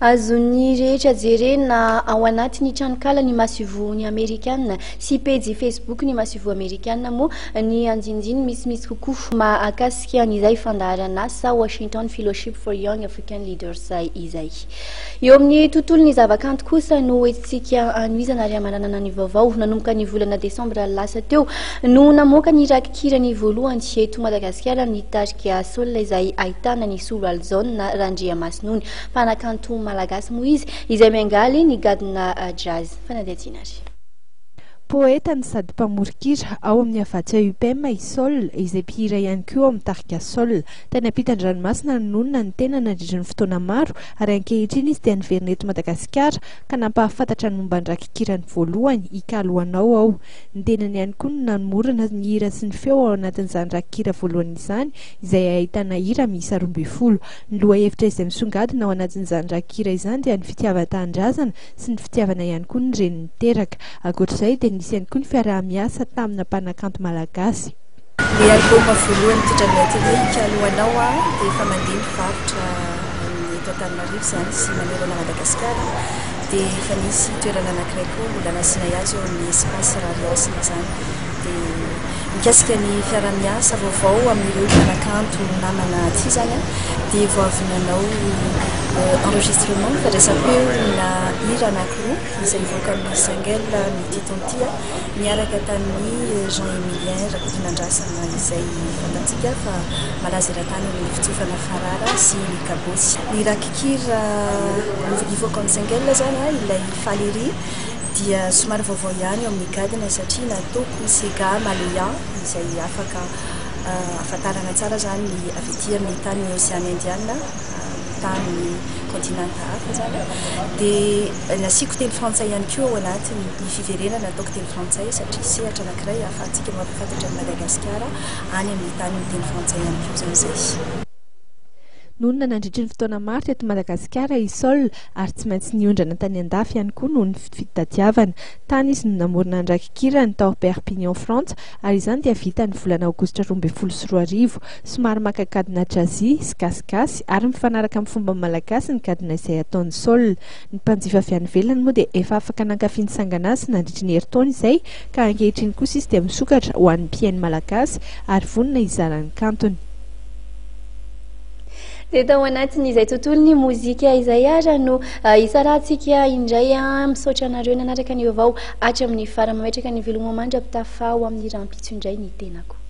Azon'ny rehetra jerena ao anatin'ny tranonkala ny masoivohon'ny Amerikana sy pejy Facebook ny masoivoho Amerikana moa ny andinindiny misimisy kokoa mahakasika an'izay fandaharan'asa Washington Fellowship for Young African Leaders izay. Eo amin'ny tontolon'ny zavakanto kosa no hoentintsika hanohizana ary hamaranana ny vaovao. Nanomboka ny volana desambra lasa teo no namoaka ny rakikirany voalohany eto Madagasikara ny tarika Sol izay ahitana ny Solo Aljaona Randriamasinony. Mpanakanto malagasy moa izy izay miangaly ny gadona jazz. Fanadihadiana ary. Poeta no sady mpamoron-kira ao amin'ny Havatsa UPEM i Sol, izay mpihira ihany koa ao amin'ny tarika Sol. Tany ampitan-dranomasina no nonina ny tena nandritra ny fotoana maro ary ankehitriny izy dia niverina eto Madagasikara ka nampahafantatra ny momba ny rakikirany voalohany, Hikalo ho anao aho. Ny tenany ihany koa no nanomorona ny hira sy ny feo ao anatin'izany rakikira voalohany izany izay ahitana hira miisa 12. Ny lohahevitra izay misongadina ao anatin'izany rakikira izany dia ny fitiavan-tanindrazana sy ny fitiavana ihany koa ny reny niteraka. Ankoatra izay dia nisy ihany koa ny fiaraha-miasa tamina mpanakanto malagasy. Ny album voalohany mitondra ny lohateny hoe Hikalo ho anao aho dia efa mandeha ny varotra amin'ny eto Antananarivo izany sy manerana Madagasikara dia efa nisy toerana anankiray koa mbola nasianay azy eo amin'ny espace Rarihasina izany dia mikasika ny fiaraha-miasa vaovao amin'ireo mpanakanto namana aty izany dia vao avy nanao enregistrement fandraisam-peo na hira anankiroa izay hivoaka amin'ny single amin'ity taona ity niaraka tamin'i Jean Emilien Rakotonandrasana izay fantatsika fa malaza eran-tany amin'ny fitsofana farara sy ny kabosy. Ny rakikira hivoaka amin'ny single izany ilay Faly ery dia somary vaovao ihany eo amin'ny gadona satria nataoko sega maleya izay afaka ahafantarana tsara izany ny avy aty amin'ny tany Oseana Indiana, tany kontinanta hafa izany dia nasiako teny frantsay ihany koa ao anatiny ny fiverenana nataoko teny frantsay satria sehatra anankiray ahafahantsika mampahafantatra an'i Madagasikara any amin'ny tany miteny frantsay ihany koa izany izay. Nonina nandritry ny fotoana maro teto Madagasikara i Sol ary tsy maintsy niondrana tany an-dafy ihany koa noho ny fitadiavana. Tany izy no namorona ny rakikirany tao Perpignan Frantsa ary izany dia vita ny volana aogositra 2012. Somary maka gadona jazzy sy gasigasy ary mifanaraka amin'ny fomba malagasy ny gadona izay ataon'i Sol. Ny mpanjifa avy any ivelany moa dia efa afaka nankafy ny sangan'asa nandritry ny herintaona izay ka ankehitriny kosa izy dia misokatra ho an'ny mpihaino malagasy ary vonona hizara ny kantony. Dia tao anatin'izay tontolon'ny mozika izay ara no hisarahantsika indray. Misaotra anareo nanaraka ny vaovao hatramin'ny farany. Mametraka ny veloma mandra-pitafa ho amin'ny rahampitso indray ny tenako.